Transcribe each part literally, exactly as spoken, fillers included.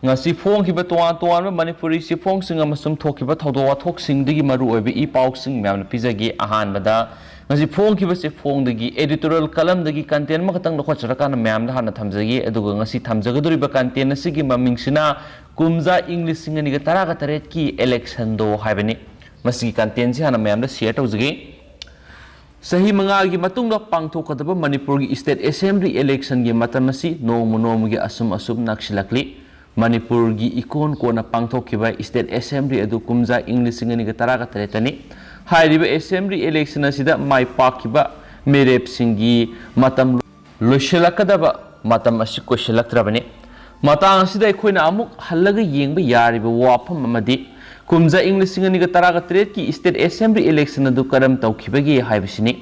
ꯉꯁꯤ ꯐꯣꯡꯈꯤꯕ ꯇꯣꯉꯥꯟ ꯇꯣꯉꯥꯟꯕ ꯃꯅꯤꯄꯨꯔꯤ ꯆꯦꯐꯣꯡꯁꯤꯡ ꯑꯃꯁꯨꯡ ꯊꯣꯛꯈꯤꯕ ꯊꯧꯗꯣꯛ ꯋꯥꯊꯣꯛꯁꯤꯡꯗꯒꯤ ꯃꯔꯨꯑꯣꯏꯕ ꯏ ꯄꯥꯎꯁꯤꯡ ꯃꯌꯥꯝꯅ ꯄꯤꯖꯒꯦ꯫ ꯑꯍꯥꯟꯕꯗ, ꯉꯁꯤ ꯐꯣꯡꯈꯤꯕ ꯆꯦꯐꯣꯡꯗꯒꯤ editorial columnꯗꯒꯤ content ꯑꯃꯈꯛꯇꯪ ꯂꯧꯈꯠꯆꯔꯀꯥꯟꯗ ꯃꯌꯥꯝꯗ ꯍꯥꯟꯅ ꯊꯝꯖꯒꯦ꯫ ꯑꯗꯨꯒ ꯉꯁꯤ ꯊꯝꯖꯒꯗꯧꯔꯤꯕ content ꯑꯁꯤꯒꯤ ꯃꯃꯤꯡꯁꯤꯅ ꯀꯨꯝꯖꯥ ꯏꯪ ꯂꯤꯁꯤꯡ ꯑꯅꯤꯒ ꯇꯔꯥꯒ ꯇꯔꯦꯠꯀꯤ electionꯗꯣ ꯍꯥꯏꯕꯅꯤ꯫ ꯃꯁꯤꯒꯤ contentꯁꯤ ꯍꯥꯟꯅ ꯃꯌꯥꯝꯗ share ꯇꯧꯖꯒꯦ꯫ ꯆꯍꯤ ꯃꯉꯥꯒꯤ ꯃꯇꯨꯡꯗ ꯄꯥꯡꯊꯣꯛꯀꯗꯕ ꯃꯅꯤꯄꯨꯔꯒꯤ state assembly electionꯒꯤ ꯃꯇꯝ ꯑꯁꯤ ꯅꯣꯡꯃ ꯅꯣꯡꯃꯒꯤ ꯑꯁꯨꯝ ꯑꯁꯨꯝ ꯅꯛꯁꯤꯜꯂꯛꯂꯤ꯫ ꯃꯅꯤꯄꯨꯔꯒꯤ ꯏꯀꯣꯟ ꯀꯣꯟꯅ ꯄꯥꯡꯊꯣꯛꯈꯤꯕ state assembly ꯑꯗꯨ ꯀꯨꯝꯖꯥ ꯏꯪ ꯂꯤꯁꯤꯡ ꯑꯅꯤꯒ ꯇꯔꯥꯒ ꯇꯔꯦꯠꯇꯅꯤ꯫ ꯍꯥꯏꯔꯤꯕ assembly election ꯑꯁꯤꯗ ꯃꯥꯏ ꯄꯥꯛꯈꯤꯕ ꯃꯤꯔꯦꯞꯁꯤꯡꯒꯤ ꯃꯇꯝ ꯂꯣꯏꯁꯤꯜꯂꯛꯀꯗꯕ ꯃꯇꯝ ꯑꯁꯤ ꯀꯨꯏꯁꯤꯜꯂꯛꯇ꯭ꯔꯕꯅꯤ꯫ ꯃꯇꯥꯡ ꯑꯁꯤꯗ ꯑꯩꯈꯣꯏꯅ ꯑꯃꯨꯛ ꯍꯜꯂꯒ ꯌꯦꯡꯕ ꯌꯥꯔꯤꯕ ꯋꯥꯐꯝ ꯑꯃꯗꯤ ꯀꯨꯝꯖꯥ ꯏꯪ ꯂꯤꯁꯤꯡ ꯑꯅꯤꯒ ꯇꯔꯥꯒ ꯇꯔꯦꯠꯀꯤ state assembly election ꯑꯗꯨ ꯀꯔꯝ ꯇꯧꯈꯤꯕꯒꯦ ꯍꯥꯏꯕꯁꯤꯅꯤ꯫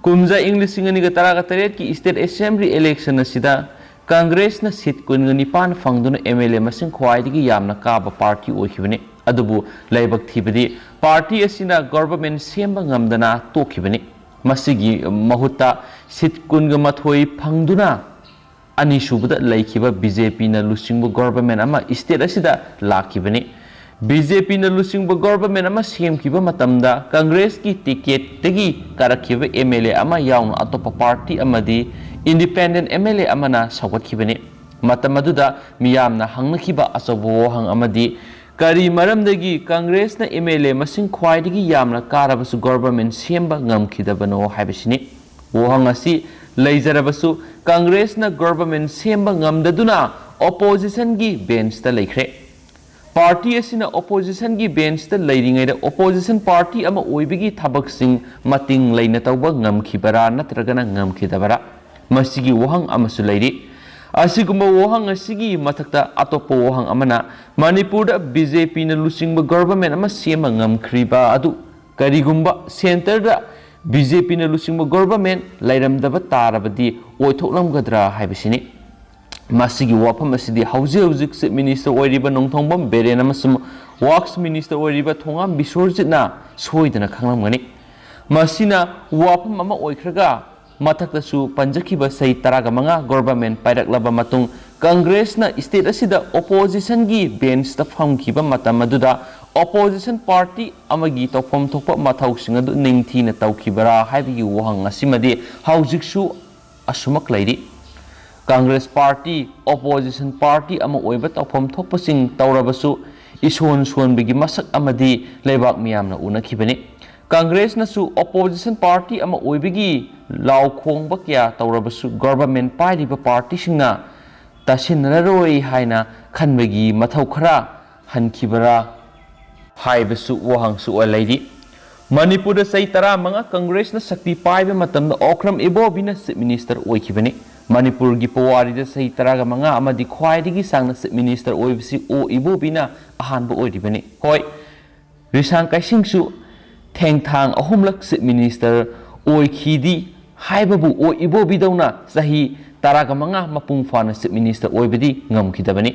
ꯀꯨꯝꯖꯥ ꯏꯪ ꯂꯤꯁꯤꯡ ꯑꯅꯤꯒ ꯇꯔꯥꯒ ꯇꯔꯦꯠꯀꯤ state assembly election ꯑꯁꯤꯗ ꯀꯪꯒ꯭ꯔꯦꯁꯅ seat ꯀꯨꯟꯒ ꯅꯤꯄꯥꯟ ꯐꯪꯗꯨꯅ M L A ꯃꯁꯤꯡ ꯈ꯭ꯋꯥꯏꯗꯒꯤ ꯌꯥꯝꯅ ꯀꯥꯕ party ꯑꯣꯏꯈꯤꯕꯅꯤ꯫ ꯑꯗꯨꯕꯨ ꯂꯥꯏꯕꯛ ꯊꯤꯕꯗꯤ party ꯑꯁꯤꯅ government ꯁꯦꯝꯕ ꯉꯝꯗꯅ ꯇꯣꯛꯈꯤꯕꯅꯤ꯫ ꯃꯁꯤꯒꯤ ꯃꯍꯨꯠꯇ seat ꯀꯨꯟꯒ ꯃꯥꯊꯣꯏ ꯐꯪꯗꯨꯅ ꯑꯅꯤꯁꯨꯕꯗ ꯂꯩꯈꯤꯕ BJPꯅ ꯂꯨꯆꯤꯡꯕ government ꯑꯃ state ꯑꯁꯤꯗ ꯂꯥꯛꯈꯤꯕꯅꯤ꯫ BJPꯅ ꯂꯨꯆꯤꯡꯕ government ꯑꯃ ꯁꯦꯝꯈꯤꯕ ꯃꯇꯝꯗ ꯀꯪꯒ꯭ꯔꯦꯁꯀꯤ ticketꯇꯒꯤ ꯀꯥꯔꯛꯈꯤꯕ M L A ꯑꯃ ꯌꯥꯎꯅ ꯑꯇꯣꯞꯄ party ꯑꯃꯗꯤ independent M L A ꯑꯃꯅ ꯁꯧꯒꯠꯈꯤꯕꯅꯤ꯫ ꯃꯇꯝ ꯑꯗꯨꯗ ꯃꯤꯌꯥꯝꯅ ꯍꯪꯅꯈꯤꯕ ꯑꯆꯧꯕ ꯋꯥꯍꯪ ꯑꯃꯗꯤ ꯀꯔꯤ ꯃꯔꯝꯗꯒꯤ ꯀꯪꯒ꯭ꯔꯦꯁꯅ M L A ꯃꯁꯤꯡ ꯈ꯭ꯋꯥꯏꯗꯒꯤ ꯌꯥꯝꯅ ꯀꯥꯔꯕꯁꯨ government ꯁꯦꯝꯕ ꯉꯝꯈꯤꯗꯕꯅꯣ ꯍꯥꯏꯕꯁꯤꯅꯤ꯫ ꯋꯥꯍꯪ ꯑꯁꯤ ꯂꯩꯖꯔꯕꯁꯨ ꯀꯪꯒ꯭ꯔꯦꯁꯅ government ꯁꯦꯝꯕ ꯉꯝꯗꯗꯨꯅ oppositionꯒꯤ benchꯇ ꯂꯩꯈ꯭ꯔꯦ꯫ Party ꯑꯁꯤꯅ oppositionꯒꯤ benchꯇ ꯂꯩꯔꯤꯉꯩꯗ opposition party ꯑꯃ ꯑꯣꯏꯕꯒꯤ ꯊꯕꯛꯁꯤꯡ ꯃꯇꯤꯡ ꯂꯩꯅ ꯇꯧꯕ ꯉꯝꯈꯤꯕꯔꯥ ꯅꯠꯇ꯭ꯔꯒꯅ ꯉꯝꯈꯤꯗꯕꯔꯥ? ꯃꯁꯤꯒꯤ ꯋꯥꯍꯪ ꯑꯃꯁꯨ ꯂꯩꯔꯤ꯫ ꯑꯁꯤꯒꯨꯝꯕ ꯋꯥꯍꯪ ꯑꯁꯤꯒꯤ ꯃꯊꯛꯇ ꯑꯇꯣꯞꯄ ꯋꯥꯍꯪ ꯑꯃꯅ, ꯃꯅꯤꯄꯨꯔꯗ BJPꯅ ꯂꯨꯆꯤꯡꯕ government ꯑꯃ ꯁꯦꯝꯕ ꯉꯝꯈ꯭ꯔꯤꯕ ꯑꯗꯨ ꯀꯔꯤꯒꯨꯝꯕ centreꯗ BJPꯅ ꯂꯨꯆꯤꯡꯕ government ꯂꯩꯔꯝꯗꯕ ꯇꯥꯔꯕꯗꯤ ꯑꯣꯏꯊꯣꯛꯂꯝꯒꯗ꯭ꯔꯥ ꯍꯥꯏꯕꯁꯤꯅꯤ꯫ ꯃꯁꯤꯒꯤ ꯋꯥꯐꯝ ꯑꯁꯤꯗꯤ ꯍꯧꯖꯤꯛ ꯍꯧꯖꯤꯛ Chief Minister ꯑꯣꯏꯔꯤꯕ ꯅꯣꯡꯊꯣꯝꯕꯝ ꯕꯤꯔꯦꯟ ꯑꯃꯁꯨꯡ Works Minister ꯑꯣꯏꯔꯤꯕ ꯊꯣꯉꯥꯝ ꯕꯤꯁ꯭ꯋꯔꯖꯤꯠꯅ ꯁꯣꯏꯗꯅ ꯈꯪꯂꯝꯒꯅꯤ꯫ ꯃꯁꯤꯅ ꯋꯥꯐꯝ ꯑꯃ ꯑꯣꯏꯈ꯭ꯔꯒ, ꯃꯊꯛꯇꯁꯨ ꯄꯟꯖꯈꯤꯕ ꯆꯍꯤ ꯇꯔꯥꯒ ꯃꯉꯥ government ꯄꯥꯏꯔꯛꯂꯕ ꯃꯇꯨꯡ ꯀꯪꯒ꯭ꯔꯦꯁꯅ ꯁ꯭ꯇꯦꯠ ꯑꯁꯤꯗ ꯑꯣꯄꯣꯖꯤꯁꯟꯒꯤ ꯕꯦꯟꯆꯇ ꯐꯝꯈꯤꯕ ꯃꯇꯝ ꯑꯗꯨꯗ ꯑꯣꯄꯣꯖꯤꯁꯟ ꯄꯥꯔꯇꯤ ꯑꯃꯒꯤ ꯇꯧꯐꯝ ꯊꯣꯛꯄ ꯃꯊꯧꯁꯤꯡ ꯑꯗꯨ ꯅꯤꯡꯊꯤꯅ ꯇꯧꯈꯤꯕꯔꯥ ꯍꯥꯏꯕꯒꯤ ꯋꯥꯍꯪ ꯑꯁꯤꯃꯗꯤ ꯍꯧꯖꯤꯛꯁꯨ ꯑꯁꯨꯃꯛ ꯂꯩꯔꯤ꯫ ꯀꯪꯒ꯭ꯔꯦꯁ ꯄꯥꯔꯇꯤ ꯑꯣꯄꯣꯖꯤꯁꯟ ꯄꯥꯔꯇꯤ ꯑꯃ ꯑꯣꯏꯕ ꯇꯧꯐꯝ ꯊꯣꯛꯄꯁꯤꯡ ꯇꯧꯔꯕꯁꯨ ꯏꯁꯣꯟ ꯁꯣꯟꯕꯒꯤ ꯃꯁꯛ ꯑꯃꯗꯤ ꯂꯩꯕꯥꯛ ꯃꯤꯌꯥꯝꯅ ꯎꯅꯈꯤꯕꯅꯤ꯫ ꯀꯪꯒ꯭ꯔꯦꯁꯅꯁꯨ ꯑꯣꯄꯣꯖꯤꯁꯟ ꯄꯥꯔꯇꯤ ꯑꯃ ꯑꯣꯏꯕꯒꯤ ꯂꯥꯎ ꯈꯣꯡꯕ ꯀꯌꯥ ꯇꯧꯔꯕꯁꯨ ꯒꯣꯚꯔꯟꯃꯦꯟꯠ ꯄꯥꯏꯔꯤꯕ ꯄꯥꯔꯇꯤꯁꯤꯡꯅ ꯇꯥꯁꯤꯟꯅꯔꯔꯣꯏ ꯍꯥꯏꯅ ꯈꯟꯕꯒꯤ ꯃꯊꯧ ꯈꯔ ꯍꯟꯈꯤꯕꯔꯥ ꯍꯥꯏꯕꯁꯨ ꯋꯥꯍꯪꯁꯨ ꯂꯩꯔꯤ꯫ ꯃꯅꯤꯄꯨꯔꯗ ꯆꯍꯤ ꯇꯔꯥꯃꯉꯥ ꯀꯪꯒ꯭ꯔꯦꯁꯅ ꯁꯛꯇꯤ ꯄꯥꯏꯕ ꯃꯇꯝꯗ ꯑꯣꯀ꯭ꯔꯝ ꯏꯕꯣꯕꯤꯅ ꯆꯤꯐ ꯃꯤꯅꯤꯁꯇꯔ ꯑꯣꯏꯈꯤꯕꯅꯤ꯫ ꯃꯅꯤꯄꯨꯔꯒꯤ ꯄꯨꯋꯥꯔꯤꯗ ꯆꯍꯤ ꯇꯔꯥꯒ ꯃꯉꯥ ꯑꯃꯗꯤ ꯈ꯭ꯋꯥꯏꯗꯒꯤ ꯁꯥꯡꯅ ꯆꯤꯐ ꯃꯤꯅꯤꯁꯇꯔ ꯑꯣꯏꯕꯁꯤ ꯑꯣ ꯏꯕꯣꯕꯤꯅ ꯑꯍꯥꯟꯕ ꯑꯣꯏꯔꯤꯕꯅꯤ꯫ ꯍꯣꯏ, ꯔꯤꯁꯥꯡ ꯀꯥꯏꯁꯤꯡꯁꯨ ꯊꯦꯡꯊꯥꯡ ꯑꯍꯨꯝꯂꯛ ꯆꯤꯐ ꯃꯤꯅꯤꯁꯇꯔ ꯑꯣꯏꯈꯤꯗꯤ ꯍꯥꯏꯕꯕꯨ ꯑꯣ ꯏꯕꯣꯕꯤꯗꯧꯅ ꯆꯍꯤ ꯇꯔꯥꯒ ꯃꯉꯥ ꯃꯄꯨꯡ ꯐꯥꯅ ꯆꯤꯐ ꯃꯤꯅꯤꯁꯇꯔ ꯑꯣꯏꯕꯗꯤ ꯉꯝꯈꯤꯗꯕꯅꯤ꯫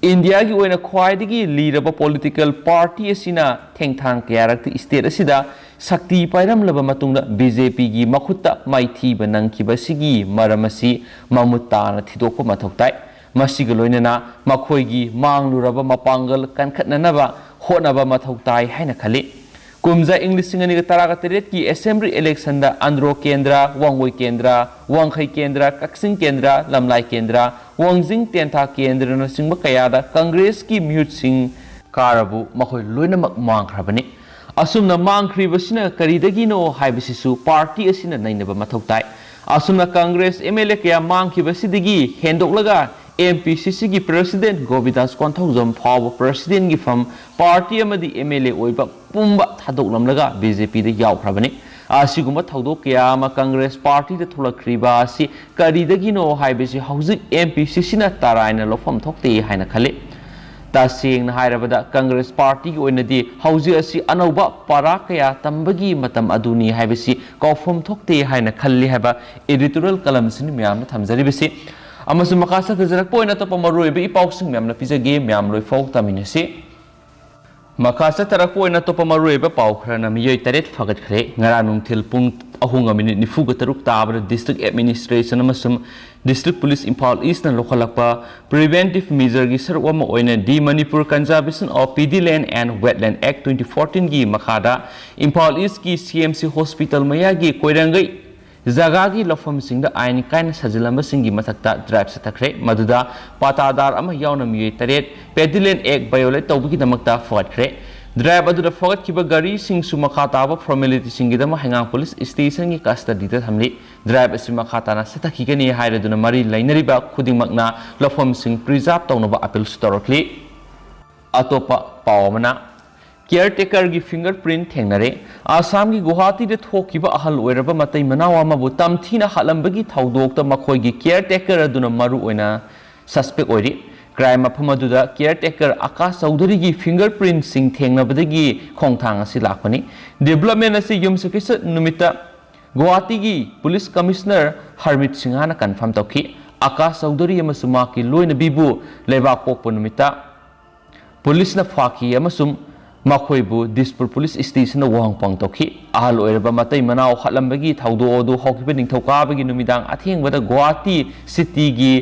ꯏꯟꯗꯤꯌꯥꯒꯤ ꯑꯣꯏꯅ ꯈ꯭ꯋꯥꯏꯗꯒꯤ ꯂꯤꯔꯕ ꯄꯣꯂꯤꯇꯤꯀꯦꯜ ꯄꯥꯔꯇꯤ ꯑꯁꯤꯅ ꯊꯦꯡꯊꯥꯡ ꯀꯌꯥꯔꯛꯇ ꯁ꯭ꯇꯦꯠ ꯑꯁꯤꯗ ꯁꯛꯇꯤ ꯄꯥꯏꯔꯝꯂꯕ ꯃꯇꯨꯡꯗ ꯕꯤ ꯖꯦ ꯄꯤꯒꯤ ꯃꯈꯨꯠꯇ ꯃꯥꯏꯊꯤꯕ ꯅꯪꯈꯤꯕ ꯑꯁꯤꯒꯤ ꯃꯔꯝ ꯑꯁꯤ ꯃꯃꯨꯠ ꯇꯥꯅ ꯊꯤꯗꯣꯛꯄ ꯃꯊꯧ ꯇꯥꯏ꯫ ꯃꯁꯤꯒ ꯂꯣꯏꯅꯅ ꯃꯈꯣꯏꯒꯤ ꯃꯥꯡꯂꯨꯔꯕ ꯃꯄꯥꯡꯒꯜ ꯀꯟꯈꯠꯅꯅꯕ ꯍꯣꯠꯅꯕ ꯃꯊꯧ ꯇꯥꯏ ꯍꯥꯏꯅ ꯈꯜꯂꯤ꯫ ꯀꯨꯝꯖꯥ ꯏꯪ ꯂꯤꯁꯤꯡ ꯑꯅꯤꯒ ꯇꯔꯥꯒ ꯇꯔꯦꯠꯀꯤ ꯑꯦꯁꯦꯝꯕ꯭ꯂꯤ ꯏꯂꯦꯛꯁꯟꯗ ꯑꯟꯗ꯭ꯔꯣ ꯀꯦꯟꯗ꯭ꯔ, ꯋꯥꯡꯒꯣꯏ ꯀꯦꯟꯗ꯭ꯔ, ꯋꯥꯡꯈꯩ ꯀꯦꯟꯗ꯭ꯔ, ꯀꯛꯆꯤꯡ ꯀꯦꯟꯗ꯭ꯔ, ꯂꯝꯂꯥꯏ ꯀꯦꯟꯗ꯭ꯔ, ꯋꯥꯡꯖꯤꯡ ꯇꯦꯟꯊꯥ ꯀꯦꯟꯗ꯭ꯔꯅꯆꯤꯡꯕ ꯀꯌꯥꯗ ꯀꯪꯒ꯭ꯔꯦꯁꯀꯤ ꯃꯤꯍꯨꯠꯁꯤꯡ ꯀꯥꯔꯕꯨ ꯃꯈꯣꯏ ꯂꯣꯏꯅꯃꯛ ꯃꯥꯡꯈ꯭ꯔꯕꯅꯤ꯫ ꯑꯁꯨꯝꯅ ꯃꯥꯡꯈ꯭ꯔꯤꯕꯁꯤꯅ ꯀꯔꯤꯗꯒꯤꯅꯣ ꯍꯥꯏꯕꯁꯤꯁꯨ ꯄꯥꯔꯇꯤ ꯑꯁꯤꯅ ꯅꯩꯅꯕ ꯃꯊꯧ ꯇꯥꯏ꯫ ꯑꯁꯨꯝꯅ ꯀꯪꯒ꯭ꯔꯦꯁ ꯑꯦꯝ ꯑꯦꯜ ꯑꯦ ꯀꯌꯥ ꯃꯥꯡꯈꯤꯕꯁꯤꯗꯒꯤ ꯍꯦꯟꯗꯣꯛꯂꯒ ꯑꯦꯝ ꯄꯤ ꯁꯤ ꯁꯤꯒꯤ ꯄ꯭ꯔꯁꯤꯗꯦꯟꯠ ꯒꯣꯕꯤꯟꯗꯥꯁ ꯀꯣꯟꯊꯧꯖꯝ ꯐꯥꯎꯕ ꯄ꯭ꯔꯁꯤꯗꯦꯟꯠꯀꯤ ꯐꯝ ꯄꯥꯔꯇꯤ ꯑꯃꯗꯤ ꯑꯦꯝ ꯑꯦꯜ ꯑꯦ ꯑꯣꯏꯕ ꯄꯨꯝꯕ ꯊꯥꯗꯣꯛꯂꯝꯂꯒ ꯕꯤ ꯖꯦ ꯄꯤꯗ ꯌꯥꯎꯈ꯭ꯔꯕꯅꯤ꯫ ꯑꯁꯤꯒꯨꯝꯕ ꯊꯧꯗꯣꯛ ꯀꯌꯥ ꯑꯃ ꯀꯪꯒ꯭ꯔꯦꯁ ꯄꯥꯔꯇꯤꯗ ꯊꯣꯛꯂꯛꯈ꯭ꯔꯤꯕ ꯑꯁꯤ ꯀꯔꯤꯗꯒꯤꯅꯣ ꯍꯥꯏꯕꯁꯤ ꯍꯧꯖꯤꯛ ꯑꯦꯝ ꯄꯤ ꯁꯤ ꯁꯤꯅ ꯇꯔꯥꯏꯅ ꯂꯧꯐꯝ ꯊꯣꯛꯇꯦ ꯍꯥꯏꯅ ꯈꯜꯂꯤ꯫ ꯇꯁꯦꯡꯅ ꯍꯥꯏꯔꯕꯗ ꯀꯪꯒ꯭ꯔꯦꯁ ꯄꯥꯔꯇꯤꯒꯤ ꯑꯣꯏꯅꯗꯤ ꯍꯧꯖꯤꯛ ꯑꯁꯤ ꯑꯅꯧꯕ ꯄꯔꯥ ꯀꯌꯥ ꯇꯝꯕꯒꯤ ꯃꯇꯝ ꯑꯗꯨꯅꯤ ꯍꯥꯏꯕꯁꯤ ꯀꯥꯎꯐꯝ ꯊꯣꯛꯇꯦ ꯍꯥꯏꯅ ꯈꯜꯂꯤ ꯍꯥꯏꯕ editorial column ꯑꯁꯤꯅꯤ ꯃꯌꯥꯝꯅ ꯊꯝꯖꯔꯤꯕꯁꯤ꯫ ꯑꯃꯁꯨꯡ ꯃꯈꯥ ꯆꯠꯊꯖꯔꯛꯄ ꯑꯣꯏꯅ ꯑꯇꯣꯞꯄ ꯃꯔꯨꯑꯣꯏꯕ ꯏ ꯄꯥꯎꯁꯤꯡ ꯃꯌꯥꯝꯅ ꯄꯤꯖꯒꯦ, ꯃꯌꯥꯝ ꯂꯣꯏꯐꯥꯎ ꯇꯥꯃꯤꯟꯅꯁꯤ꯫ ꯃꯈꯥ ꯆꯠꯊꯔꯛꯄ ꯑꯣꯏꯅ ꯑꯇꯣꯞꯄ ꯃꯔꯨꯑꯣꯏꯕ ꯄꯥꯎ ꯈꯔꯅ ꯃꯤꯑꯣꯏ ꯇꯔꯦꯠ ꯐꯥꯒꯠꯈ꯭ꯔꯦ꯫ ꯉꯔꯥꯡ ꯅꯨꯡꯊꯤꯜ ꯄꯨꯡ ꯑꯍꯨꯝꯒ ꯃꯤꯅꯤꯠ ꯅꯤꯐꯨꯒ ꯇꯔꯨꯛ ꯇꯥꯕꯗ district administration ꯑꯃꯁꯨꯡ District Police Imphal Eastꯅ ꯂꯧꯈꯠꯂꯛꯄ preventive measureꯒꯤ ꯁꯔꯨꯛ ꯑꯃ ꯑꯣꯏꯅ The Manipur Conservation of Paddy Land and Wetland Act twenty fourteenꯒꯤ ꯃꯈꯥꯗ ꯏꯝꯐꯥꯜ ꯏꯁꯀꯤ ꯁꯤ ꯑꯦꯝ ꯁꯤ ꯍꯣꯁꯄꯤꯇꯥꯜ ꯃꯌꯥꯒꯤ ꯀꯣꯏꯔꯪꯒꯩ ꯖꯒꯥꯒꯤ ꯂꯧꯐꯝꯁꯤꯡꯗ ꯑꯥꯏꯟ ꯀꯥꯏꯅ ꯁꯥꯖꯤꯜꯂꯝꯕꯁꯤꯡꯒꯤ ꯃꯊꯛꯇ ꯗ꯭ꯔꯥꯏꯚ ꯆꯠꯊꯈ꯭ꯔꯦ꯫ ꯃꯗꯨꯗ ꯄꯥꯇꯥꯗꯥꯔ ꯑꯃ ꯌꯥꯎꯅ ꯃꯤꯑꯣꯏ ꯇꯔꯦꯠ, Paddy Land Act violate ꯇꯧꯕꯒꯤꯗꯃꯛꯇ ꯐꯒꯠꯈ꯭ꯔꯦ꯫ ꯗ꯭ꯔꯥꯏꯚ ꯑꯗꯨꯗ ꯐꯒꯠꯈꯤꯕ ꯒꯥꯔꯤꯁꯤꯡꯁꯨ ꯃꯈꯥ ꯇꯥꯕ formalityꯁꯤꯡꯒꯤꯗꯃꯛ ꯍꯩꯉꯥꯡ ꯄꯨꯂꯤꯁ ꯁ꯭ꯇꯦꯁꯟꯒꯤ custody ꯗ ꯊꯝꯂꯤ꯫ ꯗ꯭ꯔꯥꯏꯚ ꯑꯁꯤ ꯃꯈꯥ ꯇꯥꯅ ꯆꯠꯊꯈꯤꯒꯅꯤ ꯍꯥꯏꯔꯗꯨꯅ ꯃꯔꯤ ꯂꯩꯅꯔꯤꯕ ꯈꯨꯗꯤꯡꯃꯛꯅ ꯂꯧꯐꯝꯁꯤꯡ preserve ꯇꯧꯅꯕ appealꯁꯨ ꯇꯧꯔꯛꯂꯤ꯫ ꯑꯇꯣꯞꯄ ꯄꯥꯎ ꯑꯃꯅ, caretakerꯒꯤ fingerprint ꯊꯦꯡꯅꯔꯦ꯫ ꯑꯁꯥꯝꯒꯤ ꯒꯨꯋꯥꯍꯥꯇꯤꯗ ꯊꯣꯛꯈꯤꯕ ꯑꯍꯜ ꯑꯣꯏꯔꯕ ꯃꯇꯩ ꯃꯅꯥꯎ ꯑꯃꯕꯨ ꯇꯝꯊꯤꯅ ꯍꯥꯠꯂꯝꯕꯒꯤ ꯊꯧꯗꯣꯛꯇ ꯃꯈꯣꯏꯒꯤ caretaker ꯑꯗꯨꯅ ꯃꯔꯨ ꯑꯣꯏꯅ suspect ꯑꯣꯏꯔꯤ꯫ Crime ꯃꯐꯝ ꯑꯗꯨꯗ caretaker ꯑꯀꯥꯁ ꯆꯧꯙꯔꯤꯒꯤ fingerprintꯁꯤꯡ ꯊꯦꯡꯅꯕꯗꯒꯤ ꯈꯣꯡꯊꯥꯡ ꯑꯁꯤ ꯂꯥꯛꯄꯅꯤ꯫ Development ꯑꯁꯤ ꯌꯨꯝꯁꯀꯩꯁ ꯅꯨꯃꯤꯠꯇ ꯒꯨꯋꯥꯍꯥꯇꯤꯒꯤ Police Commissioner ꯍꯔꯃꯤꯠ ꯁꯤꯡꯍꯅ confirm ꯇꯧꯈꯤ꯫ ꯑꯀꯥꯁ ꯆꯧꯙꯔꯤ ꯑꯃꯁꯨꯡ ꯃꯍꯥꯛꯀꯤ ꯂꯣꯏꯅꯕꯤꯕꯨ ꯂꯩꯕꯥꯛꯄꯣꯛꯄ ꯅꯨꯃꯤꯠꯇ ꯄꯨꯂꯤꯁꯅ ꯐꯥꯈꯤ ꯑꯃꯁꯨꯡ ꯃꯈꯣꯏꯕꯨ ꯗꯤꯁꯄꯨꯔ ꯄꯨꯂꯤꯁ ꯁ꯭ꯇꯦꯁꯟꯗ ꯋꯥꯍꯪ ꯄꯥꯎꯍꯪ ꯇꯧꯈꯤ꯫ ꯑꯍꯜ ꯑꯣꯏꯔꯕ ꯃꯇꯩ ꯃꯅꯥꯎ ꯍꯥꯠꯂꯝꯕꯒꯤ ꯊꯧꯗꯣꯛ ꯑꯗꯨ ꯍꯧꯈꯤꯕ ꯅꯤꯡꯊꯧꯀꯥꯕꯒꯤ ꯅꯨꯃꯤꯗꯥꯡ ꯑꯊꯦꯡꯕꯗ ꯒꯨꯋꯥꯍꯥꯇꯤ ꯁꯤꯇꯤꯒꯤ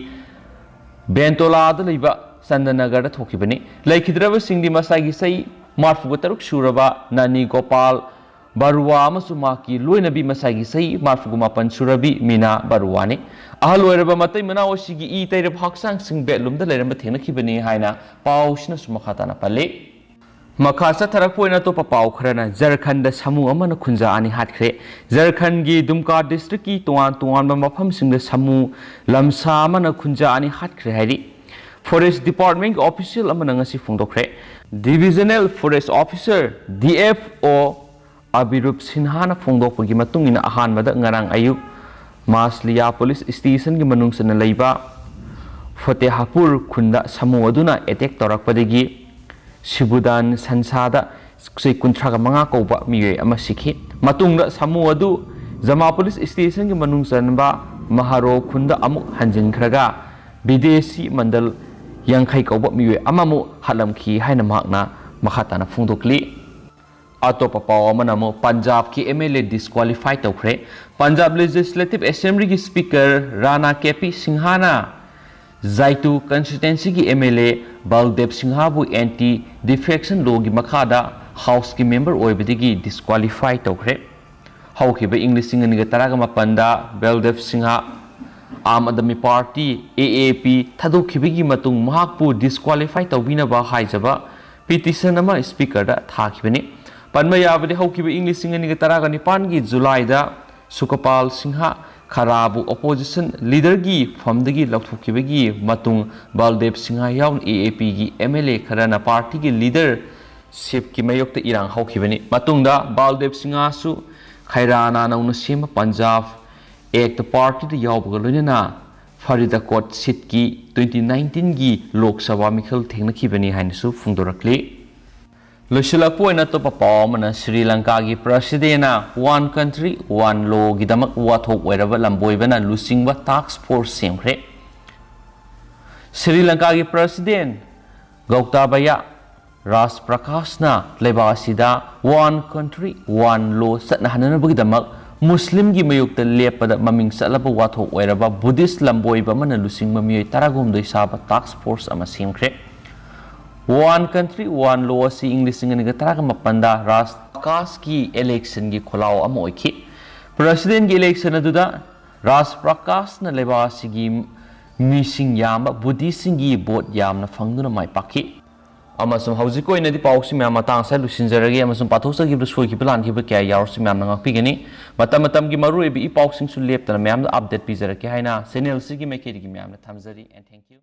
ꯕꯦꯟꯇꯣꯂꯥꯗ ꯂꯩꯕ ꯆꯟꯗꯅꯒꯔꯗ ꯊꯣꯛꯈꯤꯕꯅꯤ꯫ ꯂꯩꯈꯤꯗ꯭ꯔꯕꯁꯤꯡꯗꯤ ꯃꯁꯥꯒꯤ ꯆꯍꯤ ꯃꯔꯐꯨꯒ ꯇꯔꯨꯛ ꯁꯨꯔꯕ ꯅꯅꯤ ꯒꯣꯄꯥꯜ ꯕꯔꯨꯋꯥ ꯑꯃꯁꯨꯡ ꯃꯍꯥꯛꯀꯤ ꯂꯣꯏꯅꯕꯤ ꯃꯁꯥꯒꯤ ꯆꯍꯤ ꯃꯔꯐꯨꯒ ꯃꯥꯄꯟ ꯁꯨꯔꯕꯤ ꯃꯤꯅꯥ ꯕꯔꯨꯋꯥꯅꯤ꯫ ꯑꯍꯜ ꯑꯣꯏꯔꯕ ꯃꯇꯩ ꯃꯅꯥꯎ ꯑꯁꯤꯒꯤ ꯏ ꯇꯩꯔꯕ ꯍꯛꯆꯥꯡꯁꯤꯡ ꯕꯦꯠꯂꯨꯝꯗ ꯂꯩꯔꯝꯕ ꯊꯦꯡꯅꯈꯤꯕꯅꯤ ꯍꯥꯏꯅ ꯄꯥꯎꯁꯤꯅꯁꯨ ꯃꯈꯥ ꯇꯥꯅ ꯄꯜꯂꯤ꯫ ꯃꯈꯥ ꯆꯠꯊꯔꯛꯄ ꯑꯣꯏꯅ ꯑꯇꯣꯞꯄ ꯄꯥꯎ ꯈꯔꯅ, ꯖꯔꯈꯟꯗ ꯁꯥꯃꯨ ꯑꯃꯅ ꯈꯨꯟꯖꯥ ꯑꯅꯤ ꯍꯥꯠꯈ꯭ꯔꯦ꯫ ꯖꯔꯈꯟꯒꯤ ꯗꯨꯝꯀꯥ districtꯀꯤ ꯇꯣꯉꯥꯟ ꯇꯣꯉꯥꯟꯕ ꯃꯐꯝꯁꯤꯡꯗ ꯁꯥꯃꯨ ꯂꯝꯁꯥ ꯑꯃꯅ ꯈꯨꯟꯖꯥ ꯑꯅꯤ ꯍꯥꯠꯈ꯭ꯔꯦ ꯍꯥꯏꯔꯤ꯫ Forest Departmentꯀꯤ official ꯑꯃꯅ ꯉꯁꯤ ꯐꯣꯡꯗꯣꯛꯈ꯭ꯔꯦ꯫ Divisional Forest Officer, D F O, ꯑꯕꯤꯔꯨꯞ ꯁꯤꯟꯍꯥꯅ ꯐꯣꯡꯗꯣꯛꯄꯒꯤ ꯃꯇꯨꯡ ꯏꯟꯅ, ꯑꯍꯥꯟꯕꯗ ꯉꯔꯥꯡ ꯑꯌꯨꯛ ꯃꯥꯁꯂꯤꯌꯥ ꯄꯨꯂꯤꯁ ꯁ꯭ꯇꯦꯁꯟꯒꯤ ꯃꯅꯨꯡ ꯆꯟꯅ ꯂꯩꯕ ꯐꯣꯇꯦꯍꯥꯄꯨꯔ ꯈꯨꯟꯗ ꯁꯥꯃꯨ ꯑꯗꯨꯅ attack ꯇꯧꯔꯛꯄꯗꯒꯤ ꯁꯤꯕꯨꯗꯥꯟ ꯁꯟꯁꯥꯗ ꯆꯍꯤ ꯀꯨꯟꯊ꯭ꯔꯥꯒ ꯃꯉꯥ ꯀꯧꯕ ꯃꯤꯑꯣꯏ ꯑꯃ ꯁꯤꯈꯤ꯫ ꯃꯇꯨꯡꯗ ꯁꯥꯃꯨ ꯑꯗꯨ ꯖꯃꯥ ꯄꯨꯂꯤꯁ ꯁ꯭ꯇꯦꯁꯟꯒꯤ ꯃꯅꯨꯡ ꯆꯟꯕ ꯃꯍꯥꯔꯣ ꯈꯨꯟꯗ ꯑꯃꯨꯛ ꯍꯟꯖꯤꯟꯈ꯭ꯔꯒ ꯕꯤꯗꯦꯁꯤ ꯃꯟꯗꯜ ꯌꯥꯡꯈꯩ ꯀꯧꯕ ꯃꯤꯑꯣꯏ ꯑꯃꯃꯨꯛ ꯍꯥꯠꯂꯝꯈꯤ ꯍꯥꯏꯅ ꯃꯍꯥꯛꯅ ꯃꯈꯥ ꯇꯥꯅ ꯐꯣꯡꯗꯣꯛꯂꯤ꯫ ꯑꯇꯣꯞꯄ ꯄꯥꯎ ꯑꯃꯅ ꯑꯃꯨꯛ ꯄꯟꯖꯥꯕꯀꯤ MLA disqualify ꯇꯧꯈ꯭ꯔꯦ꯫ ꯄꯟꯖꯥꯕ Legislative Assemblyꯒꯤ Speaker ꯔꯥꯅꯥ K P ꯁꯤꯡꯍꯥꯅ ꯖꯥꯏꯇꯨ constituencyꯒꯤ MLA ꯕꯜꯗꯦꯕ ꯁꯤꯡꯍꯥꯕꯨ anti defection lawꯒꯤ ꯃꯈꯥꯗ Houseꯀꯤ member ꯑꯣꯏꯕꯗꯒꯤ disqualify ꯇꯧꯈ꯭ꯔꯦ꯫ ꯍꯧꯈꯤꯕ ꯏꯪ ꯂꯤꯁꯤꯡ ꯑꯅꯤꯒ ꯇꯔꯥꯒ ꯃꯥꯄꯟꯗ ꯕꯜꯗꯦꯕ ꯁꯤꯡꯍ ꯑꯥꯝ ꯑꯥꯗꯃꯤ ꯄꯥꯔꯇꯤ, AAP, ꯊꯥꯗꯣꯛꯈꯤꯕꯒꯤ ꯃꯇꯨꯡ ꯃꯍꯥꯛꯄꯨ disqualify ꯇꯧꯕꯤꯅꯕ ꯍꯥꯏꯖꯕ petition ꯑꯃ Speakerꯗ ꯊꯥꯈꯤꯕꯅꯤ꯫ ꯄꯟꯕ ꯌꯥꯕꯗꯤ ꯍꯧꯈꯤꯕ ꯏꯪ ꯂꯤꯁꯤꯡ ꯑꯅꯤꯒ ꯇꯔꯥꯒ ꯅꯤꯄꯥꯟꯒꯤ Julyꯗ ꯁꯨꯈꯄꯥꯜ ꯁꯤꯡꯍ ꯈꯔꯥꯕꯨ opposition leaderꯒꯤ ꯐꯝꯗꯒꯤ ꯂꯧꯊꯣꯛꯈꯤꯕꯒꯤ ꯃꯇꯨꯡ ꯕꯜꯗꯦꯕ ꯁꯤꯡꯍ ꯌꯥꯎꯅ AAPꯒꯤ MLA ꯈꯔꯅ ꯄꯥꯔꯇꯤꯒꯤ leadershipꯀꯤ ꯃꯥꯌꯣꯛꯇ ꯏꯔꯥꯡ ꯍꯧꯈꯤꯕꯅꯤ꯫ ꯃꯇꯨꯡꯗ ꯕꯜꯗꯦꯕ ꯁꯤꯡꯍꯁꯨ ꯈꯩꯔꯥꯅ ꯅꯧꯅ ꯁꯦꯝꯕ ꯄꯟꯖꯥꯕ Act Partyꯗ ꯌꯥꯎꯕꯒ ꯂꯣꯏꯅꯅ ꯐꯔꯤꯗꯀꯣꯠ seatꯀꯤ twenty nineteenꯒꯤ ꯂꯣꯛ ꯁꯚꯥ ꯃꯤꯈꯜ ꯊꯦꯡꯅꯈꯤꯕꯅꯤ ꯍꯥꯏꯅꯁꯨ ꯐꯣꯡꯗꯣꯔꯛꯂꯤ꯫ ꯂꯣꯏꯁꯤꯜꯂꯛꯄ ꯑꯣꯏꯅ ꯑꯇꯣꯞꯄ ꯄꯥꯎ ꯑꯃꯅ ꯁ꯭ꯔꯤ ꯂꯪꯀꯥꯒꯤ Presidentꯅ One Country One Lawꯒꯤꯗꯃꯛ ꯋꯥꯊꯣꯛ ꯑꯣꯏꯔꯕ ꯂꯝꯕꯣꯏꯕꯅ ꯂꯨꯆꯤꯡꯕ task force ꯁꯦꯝꯈ꯭ꯔꯦ꯫ ꯁ꯭ꯔꯤ ꯂꯪꯀꯥꯒꯤ President ꯒꯧꯇꯥꯕꯌꯥ ꯔꯥꯖꯄ꯭ꯔꯀꯥꯁꯅ ꯂꯩꯕꯥꯛ ꯑꯁꯤꯗ One Country One Law ꯆꯠꯅꯍꯟꯅꯕꯒꯤꯗꯃꯛ ꯃꯨꯁꯂꯤꯝꯒꯤ ꯃꯥꯌꯣꯛꯇ ꯂꯦꯞꯄꯗ ꯃꯃꯤꯡ ꯆꯠꯂꯕ ꯋꯥꯊꯣꯛ ꯑꯣꯏꯔꯕ Buddhist ꯂꯝꯕꯣꯏꯕ ꯑꯃꯅ ꯂꯨꯆꯤꯡꯕ ꯃꯤꯑꯣꯏ ꯇꯔꯥꯍꯨꯝꯗꯣꯏ ꯁꯥꯕ task force ꯑꯃ ꯁꯦꯝꯈ꯭ꯔꯦ꯫ One Country One Law ꯑꯁꯤ ꯏꯪ ꯂꯤꯁꯤꯡ ꯑꯅꯤꯒ ꯇꯔꯥꯒ ꯃꯥꯄꯟꯗ ꯔꯥꯖꯄ꯭ꯔꯀꯥꯁꯀꯤ electionꯒꯤ ꯈꯣꯜꯂꯥꯎ ꯑꯃ ꯑꯣꯏꯈꯤ꯫ Presidentꯀꯤ election ꯑꯗꯨꯗ ꯔꯥꯖꯄ꯭ꯔꯀꯥꯁꯅ ꯂꯩꯕꯥꯛ ꯑꯁꯤꯒꯤ ꯃꯤꯁꯤꯡ ꯌꯥꯝꯕ Buddhistꯁꯤꯡꯒꯤ vote ꯌꯥꯝꯅ ꯐꯪꯗꯨꯅ ꯃꯥꯏ ꯄꯥꯛꯈꯤ꯫ ꯑꯃꯁꯨꯡ ꯍꯧꯖꯤꯛꯀꯤ ꯑꯣꯏꯅꯗꯤ ꯄꯥꯎꯁꯤ ꯃꯌꯥꯝ ꯃꯇꯥꯡ ꯑꯁꯤꯗ ꯂꯣꯏꯁꯤꯟꯖꯔꯒꯦ, ꯑꯃꯁꯨꯡ ꯄꯥꯊꯣꯛꯆꯈꯤꯕꯗ ꯁꯣꯏꯈꯤꯕ ꯂꯥꯟꯈꯤꯕ ꯀꯌꯥ ꯌꯥꯎꯔꯁꯨ ꯃꯌꯥꯝꯅ ꯉꯥꯛꯄꯤꯒꯅꯤ꯫ ꯃꯇꯝ ꯃꯇꯝꯒꯤ ꯃꯔꯨꯑꯣꯏꯕ ꯏ ꯄꯥꯎꯁꯤꯡꯁꯨ ꯂꯦꯞꯇꯅ ꯃꯌꯥꯝꯗ update ꯄꯤꯖꯔꯛꯀꯦ ꯍꯥꯏꯅ channelꯁꯤꯒꯤ ꯃꯥꯏꯀꯩꯗꯒꯤ ꯃꯌꯥꯝꯗ ꯊꯝꯖꯔꯤ꯫ And thank you꯫